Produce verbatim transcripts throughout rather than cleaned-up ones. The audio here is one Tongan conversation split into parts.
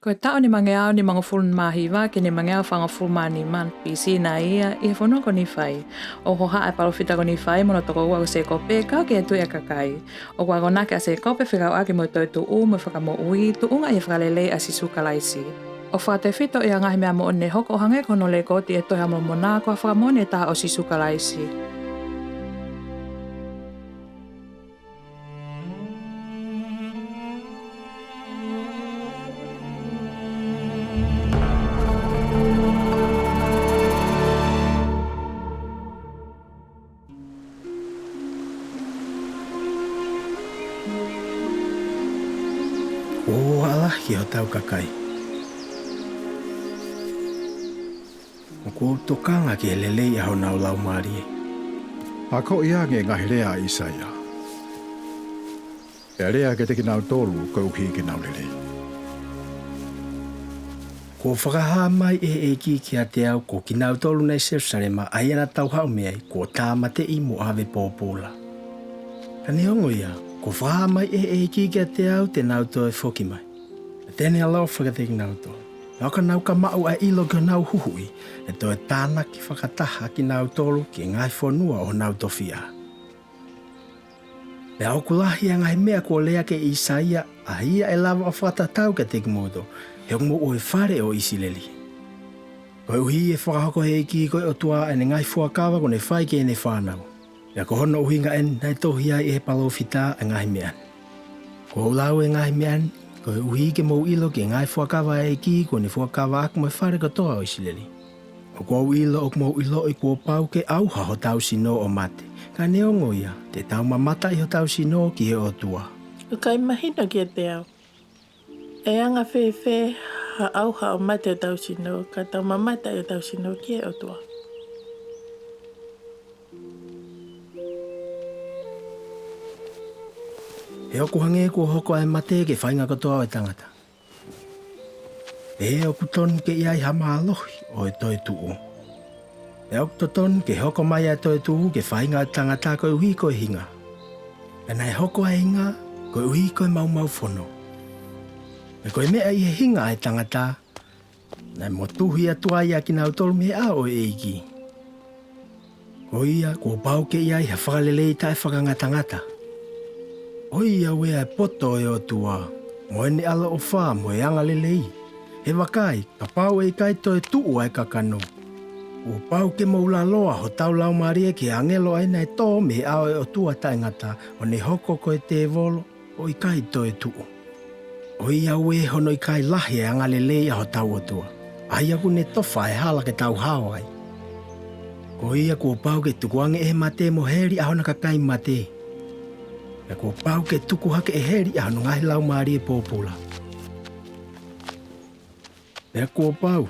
Ko e taʻu nimangeau nimangofulu mā hiva ki he nimangeau fāngofulu mā nima B C naʻe ʻi ai ʻi he fonua ko Nīfai, ʻo hohaʻa ʻa e palōfita ko Nīfai mo hono tokoua ko Sēkope, kau ki he tui ʻa e kakai. ʻOku akonaki ʻa Sēkope fekauʻaki mo e toetuʻu mo e fakamoʻui, tuʻunga ʻi he fakalelei ʻa Sīsū Kalaisi. ʻOku fakatefito ʻi he ngaahi meʻa moʻoni ne hoko ʻo hangē ko hono lekooti ʻi he Tohi ʻa Molomona, ko ha fakamoʻoni ʻe taha ʻo Sīsū Kalaisi. Kuo u ʻalahi ki hotau kakai. ʻOku ou tokanga ki he lelei ʻa honau laumālie. Akoʻi ange e ngaahi lea ʻa ʻĪsaia, pea lea kiate kinautolu koeʻuhi ke nau lelei. Kuo fakahā mai ʻe he ʻEiki kiate au ko kinautolu naʻe ʻi Selusalema, ʻa ia naʻa tau haʻu mei ai, kuo tāmateʻi mo ʻave pōpula. Ka neongo ia, kuo fakahā mai ʻe he ʻEiki kiate au te nau toe foki mai, pea te ne ʻaloʻofa kiate kinautolu. Pea ʻo ka nau ka maʻu ʻa e ʻilo ki honau huhuʻi, ʻe toe tānaki fakataha kinautolu ki he ngaahi fonua ʻo honau tofiʻa. Pea ʻoku lahi ʻa e ngaahi meʻa kuo lea ki ai ʻa ʻĪsaia, ʻa ia ʻe lava ʻo fakatatau kiate kimoutolu, he ʻoku mou ʻo e fale ʻo ʻIsileli. Koeʻuhi ʻe fakahoko ʻe he ʻEiki ko e ʻOtua ʻa ʻene ngaahi fuakava kuo ne fai ki heʻene fānau. Pea ko hono ʻuhinga ʻeni naʻe tohi ai ʻe he palōfita ʻa e ngaahi meʻa ni. Kuo u lau e ngaahi meʻa ni, koeʻuhi ke mou ʻilo ki he ngaahi fuakava ʻa e ʻEiki kuo ne fuakava ʻaki mo e fale kotoa ʻo ʻIsileli. ʻOku ou ʻilo ʻoku mou ʻiloʻi kuo pau ke ʻauha hotau sino ʻo mate. Ka neongo ia, te tau mamata ʻi hotau sino ki he ʻOtua. ʻOku ʻikai mahino kiate au. ʻE anga fēfē ha ʻauha ʻo mate hotau sino, ka tau mamata ʻi hotau sino ki he ʻOtua. He ʻoku hangē kuo hoko ʻa e mate ki he faʻahinga kotoa ʻo e tangata. Pea ʻoku tonu ke ʻi ai ha mālohi ʻo e toetuʻu. Pea ʻoku totonu ke hoko mai ʻa e toetuʻu ki he faʻahinga ʻo e tangata koeʻuhi ko e hinga. Pea naʻe hoko ʻa e hinga koeʻuhi ko e maumaufono. Pea ko e meʻa ʻi he hinga ʻa e tangata, naʻe motuhi atu ai ʻa kinautolu mei he ʻao ʻo e ʻEiki. Ko ia, kuo pau ke ʻi ai ha fakalelei taʻefakangatangata. ʻOiauē ʻa e poto ʻo e ʻOtua, mo ʻene ʻaloʻofa, mo e angalelei. He vakai, kapau ʻe ʻikai toe tuʻu ʻa e kakano, kuo pau ke mou laloa hotau laumālie ki he ʻāngelo ʻa ia naʻe tō mei he ʻao ʻo e ʻOtua taʻengata, ʻo ne hoko ko e tēvolo, ʻo ʻikai toe tuʻu. ʻOiauē hono ʻikai lahi ʻa e angalelei ʻa hotau ʻOtua, ʻa ia ʻoku ne tofa ʻa e hala ke tau hao ai. Ko ia, kuo pau ke tukuange ʻe he mate mo heli ʻa hona kakai mate. Pea kuo pau ke tuku hake ʻe heli ʻa hono ngaahi laumālie pōpula. Pea kuo pau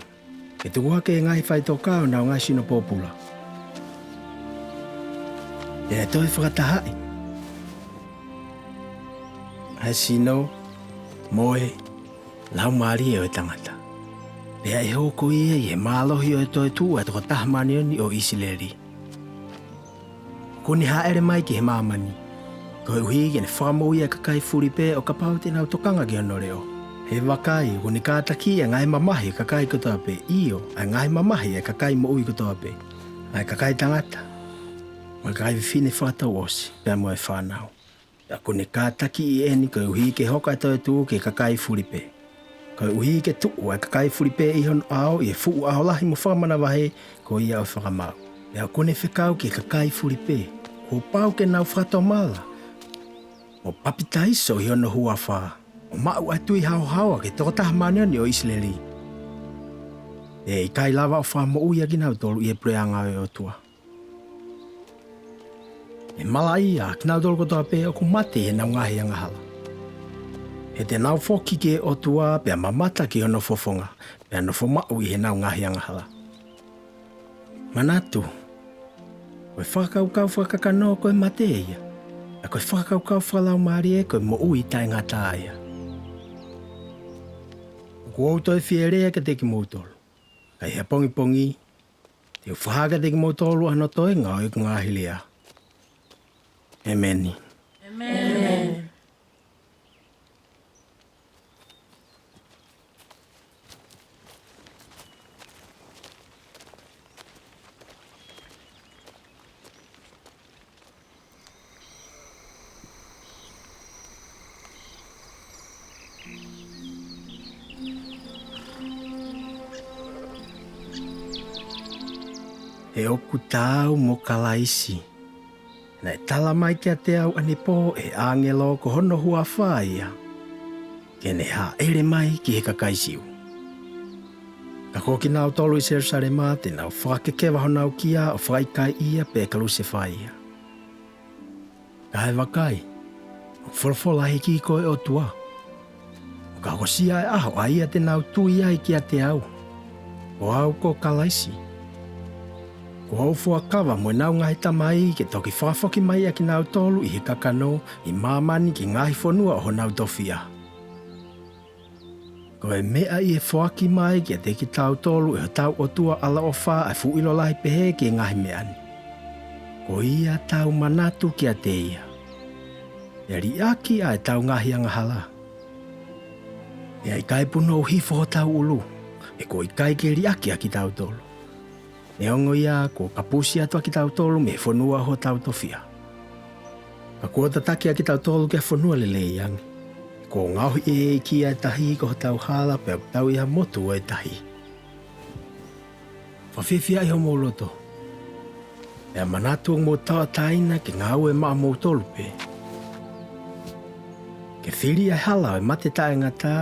ke tuku hake ʻe he ngaahi faʻitoka ʻa honau ngaahi sino pōpula. Pea ʻe toe fakatahaʻi ʻa e sino mo e laumālie ʻo e tangata. Pea ʻe hoko ia ʻi he mālohi ʻo e toetuʻu ʻa e Tokotaha Māʻoniʻoni ʻo ʻIsileli. ʻOku ne hāʻele mai ki he māmani, koeʻuhi ke ne fakamoʻui ʻa e kakai fulipē ʻo kapau te nau tokanga ki hono leʻo. He vakai, ʻoku ne kātakiʻi ʻa e ngaahi mamahi ʻa e kakai kotoa pē, ʻio, ʻa e ngaahi mamahi ʻa e kakai moʻui kotoa pē, ʻa e kakai tangata, mo e kakai fefine fakatouʻosi, pea mo e fānau. Pea ʻoku ne kātakiʻi ʻeni koeʻuhi ke hoko ʻa e toetuʻu ki he kakai fulipē, koeʻuhi ke tuʻu ʻa e kakai fulipē ʻi hono ʻao ʻi he fuʻu ʻaho lahi mo fakamanavahē ko ia ʻo e fakamaau. Pea ʻoku ne fekau ki he kakai fulipē, kuo pau ke nau fakatomala, mo papitaiso ʻi hono huafa, ʻo maʻu ʻa e tui haohaoa ki he Tokotaha Māʻoniʻoni ʻo ʻIsileli. Pea ʻe ʻikai lava ʻo fakamoʻui ʻa kinautolu ʻi he puleʻanga ʻo e ʻOtua. ʻE malaʻia ʻa kinautolu kotoa pē ʻoku mate ʻi heʻenau ngaahi angahala. He te nau foki ki he ʻOtua pea mamata ki hono fofonga, pea nofo maʻu ʻi heʻenau ngaahi angahala. Manatu, ko e fakakaukau fakakakano ko e mate ia, ʻa ko e fakakaukau fakalaumālie ko e moʻui taʻengata ia. ʻOku ou toe fie lea kiate kimoutolu, ka ʻi he ʻapongipongi, te u fakahā kiate kimoutolu ʻa hono toenga ʻo ʻeku ngaahi lea. ʻEmeni. ʻEmeni. He ʻoku taau mo Kalaisi. Naʻe tala mai kiate au ʻanepō ʻe he ʻāngelo ko hono huafa ia, ke ne hāʻele mai ki he kakai Siu. Ka ko kinautolu ʻi Selusalema te nau fakakekeva honau kia ʻo fakaʻikaiʻi ia pea kalusefai ia. Ka ʻe vakai, ʻoku folofola ʻa e ʻEiki ko e ʻOtua, ʻoka hokosia ʻa e ʻaho ʻa ia te nau tui ai kiate au, ko au ko Kalaisi. Kuo u fuakava mo ʻenau ngaahi tamai ke toki fakafoki mai ʻa kinautolu ʻi he kakano ʻi māmani ki he ngaahi fonua ʻo honau tofiʻa. Ko e meʻa ʻi he foaki mai kiate kitautolu ʻe hotau ʻOtua ʻaloʻofa ʻa e fuʻu ʻilo lahi pehē ki he ngaahi meʻa ni, ko ia tau manatu kiate ia, ʻe liʻaki ʻa ʻetau ngaahi angahala. ʻE ʻikai punou hifo hotau ʻulu, he kuo ʻikai ke liʻaki ʻa kitautolu. Neongo ia, kuo kapusi atu ʻa kitautolu mei he fonua ʻo hotau tofiʻa, ka kuo tataki ʻa kitautolu ki ha fonua lelei ange. Kuo ngaohi ʻe he ʻEiki ʻa e tahi ko hotau hala, pea ʻoku tau ʻi ha motu ʻo e tahi. Fakafiefiaʻi homou loto, pea manatu ʻoku mou tauʻatāina ke ngāue maʻamoutolu pē, ke fili ʻa e hala ʻo e mate taʻengata,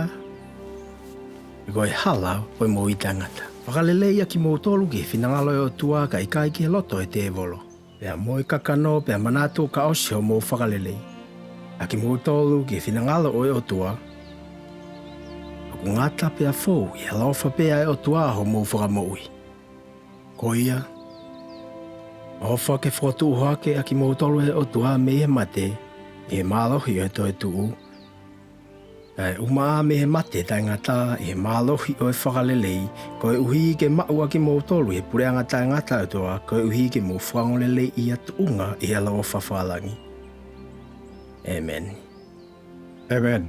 pe ko e hala ʻo e moʻui taʻengata. Fakaleleiʻi ʻa kimoutolu ki he finangalo ʻo e ʻOtua, kae ʻikai ki he loto ʻo e tēvolo, pea mo e kakano, pea manatu ʻoka ʻosi hoʻomou fakaleleiʻi ʻa kimoutolu ki he finangalo ʻo e ʻOtua, ʻoku ngata pea fou ʻi he ʻaloʻofa pē ʻa e ʻOtua ʻa hoʻomou fakamoʻui. Ko ia, ʻofa ke fokotuʻu hake ʻa kimoutolu ʻe he ʻOtua mei he mate, ʻi he mālohi ʻo e toetuʻu, kae ʻumaʻā mei he mate taʻengata ʻi he mālohi ʻo e fakalelei, koeʻuhi ke maʻu ʻa kimoutolu ʻi he puleʻanga taʻengata ʻo e ʻOtua, koeʻuhi ke mou fakaongoongoleleiʻi ʻa e tuʻunga ʻi he ʻaloʻofa fakalangi. ʻĒmeni. ʻĒmeni.